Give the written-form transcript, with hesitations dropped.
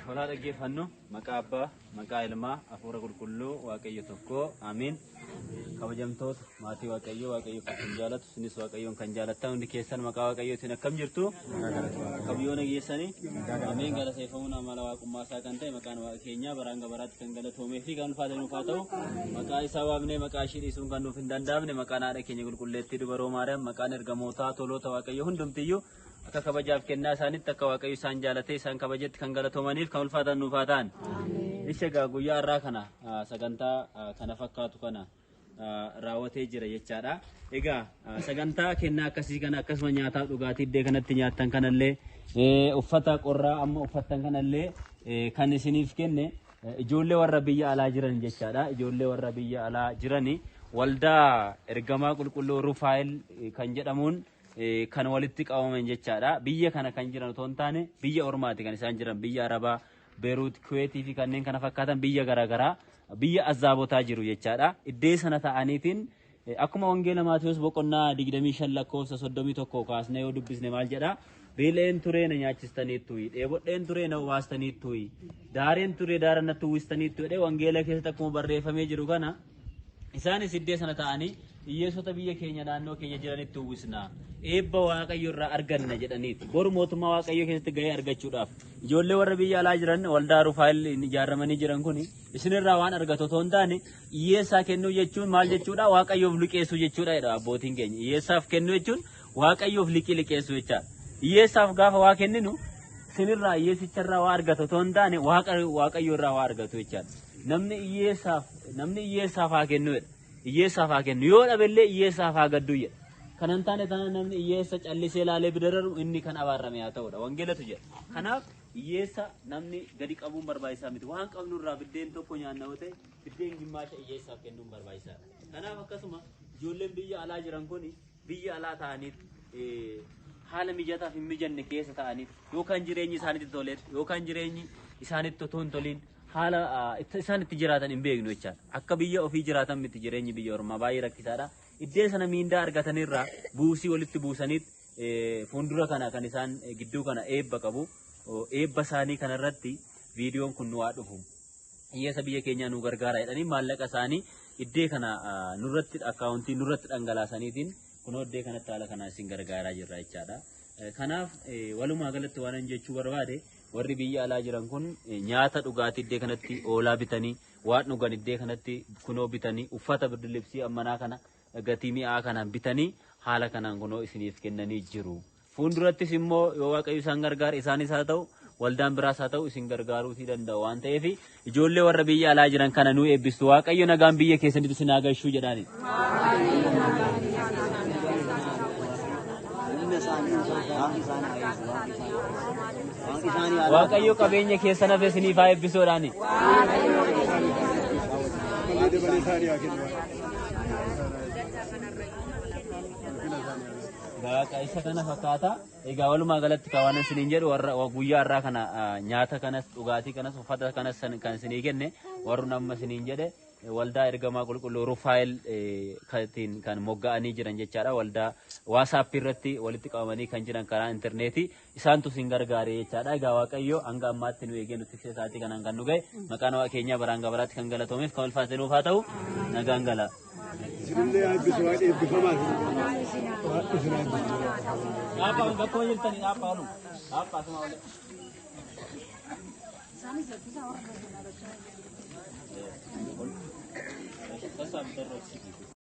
Walaa dhaggeeffannu maqaa Abbaa, maqaa Ilmaa, Hafuura Qulqulluu, Waaqayyo tokko, Amiin. Kabajamtoota maatii Waaqayyoo, Waaqayyo kan jaalatu, isinis Waaqayyoon kan jaalattan hundi keessan maqaa Waaqayyootiin akkam jirtu? Akkam nageessanii? Amiin. Galateeffamuun amala waaqummaa isaa kan ta'e maqaan Waaqa keenyaa baraan gabaraatti kan galatoomee fi kan ulfaate nuuf haa ta'u. Maqaa isaa waamnee maqaa ishii dhiisuun kan nuuf hin danda'amne maqaan haadha keenya qulqulleettii dubaroo Maariyaam, maqaan ergamootaa toloota Waaqayyoo hundumtiyyuu akka kabajaaf kennaa isaanitti akka Waaqayyo isaan jaalatee isaan kabajetti kan galatoomaniif kan ulfaatan nuuf haa ta'an. Ishi egaa guyyaa har'aa kana sagantaa kana fakkaatu kana raawwatee jira jechaadha. Egaa sagantaa kennaa akkasii kana akkasuma nyaataaf dhugaatii iddoo kanatti nyaattan kanallee uffata qorraa amma uffattan kanallee kan isiniif kenne ijoollee warra biyya alaa jiran jechaadha. Ijoollee warra biyya alaa jirani waldaa ergamaa qulqulluu Rufaayil kan jedhamuun kan walitti qabaman jechaadha. Biyya kana kan jiran otoo hin taane biyya ormaati kan isaan jiran, biyya Arabaa, Beeruut, Kuweetii fi kanneen kana fakkaatan biyya garaagaraa biyya azaabotaa jiru jechaadha. Iddee sana ta'aniitiin akkuma wangeela Maatiyus boqonnaa 25 lakkoofsa 31 kaasnee yoo dubbisne maal jedha? Beela'een turee na nyaachistaniittu, dheebodheen turee na obaastaniittu, daareen turee daara natti uwwistaniittu jedhee wangeela keessatti akkuma barreeffamee jiru kana isaanis iddee sana ta'anii hiyyeessota biyya keenya naannoo keenya jiranitti uwwisna. Eebba Waaqayyo irraa arganna jedhaniiti. Boru mootummaa Waaqayyo keessatti gahee argachuudhaaf ijoollee warra biyya alaa jiran waldaa Rufaayil ijaaramanii jiran kun isinirraa waan argatu otoo hin taane hiyyeessaa kennuu jechuun maal jechuudha? Waaqayyoof liqeessuu jechuudha jedha abbootiin keenya. Hiyyeessaaf kennuu jechuun Waaqayyoof liqii liqeessuu jechaadha. Hiyyeessaaf gaafa waa kenninu isinirraa hiyyeessicharraa waa argatu otoo hin taane Waaqayyo irraa waa argatu jechaadha. Namni hiyyeessaaf namni hiyyeessaaf haa kennu jedha. Hiyyeessaaf haa kennu. Yoo dhabellee hiyyeessaaf haa gaddu jedha. Kan hin taane taana namni hiyyeessa callisee laalee bidararu inni kan abaarame haa ta'udha. Wangeelatu jedha. Kanaaf hiyyeessa namni gadi qabuun barbaachisaa miti. Waan qabnu irraa biddeen tokko nyaanna yoo ta'e biddeen gimmaasha hiyyeessaaf kennuun barbaachisaadha. Kanaaf akkasuma ijoolleen biyya alaa jiran kun biyya alaa ta'aniif haala mijataaf hin mijanne keessa ta'aniif yookaan jireenyi isaanitti toleef yookaan jireenyi isaanitti otoo hin toliin haala isaan itti jiraatan hin beeknu jechaadha. Akka biyya ofii jiraatan miti jireenyi biyya ormaa baay'ee rakkisaadha. Iddee sana miindaa argatanirraa buusii walitti buusaniit fuuldura kana kan isaan gidduu kana eebba qabu. Eebba isaanii kanarratti viidiyoon kun nu haa dhufu. Hiyyeessa biyya keenyaa nu gargaara jedhanii maallaqa isaanii iddee kana nurratti akkaawuntii nurratti dhangalaasaniitiin kunoo iddee kanatti haala kanaan isin gargaaraa jirra jechaadha. Kanaaf walumaa galatti waan ani jechuu barbaade warri biyya alaa jiran kun nyaata dhugaatii iddee kanatti oolaa bitanii waan dhugan iddee kanatti kunoo bitanii uffata birdilibsii ammanaa kana gatii mi'aa kanaan bitanii haala kanaan kunoo isiniif kennanii jiru. Fuuldurattis immoo yoo Waaqayyo isaan gargaare isaanis haa ta'u waldaan biraas haa ta'u isin gargaaruutii danda'u waan ta'eef ijoollee warra biyya alaa jiran kana nuu eebbistu. Waaqayyo nagaan biyya keessanitti isin haa gashuu jedhaani. Waaqayyo qabeenya keessan hafe isiniif haa eebbisuudhaani. Waaqa isa kana fakkaata. Egaa walumaa galatti kan waan isiniin jedhu warra guyyaa har'aa kana nyaata kanas dhugaatii kanas uffata kanas kan isinii kenne warri amma isiniin jedhe waldaa ergamaa qulqulluu Rufaayil kan kan mogga'anii jiran jechaadha. Waldaa waasaappi irratti walitti qabamanii kan jiran karaa intarneetii isaantu isin gargaare jechaadha. Egaa Waaqayyo hanga ammaatti nu eegee nu tiksee isaatii kanaan kan nu ga'e maqaan Waaqa keenyaa baraan gabaraatti kan galatoomeef kan ulfaate nuuf haa ta'u nagaan gala. Isinillee eebbisu waan eebbifamaa isin isin eebbisu. Dhaabbaa bakkuma jirtanii dhaabbaa oluma. Dhaabbaa asuma olee. Sassaabbi darrooti.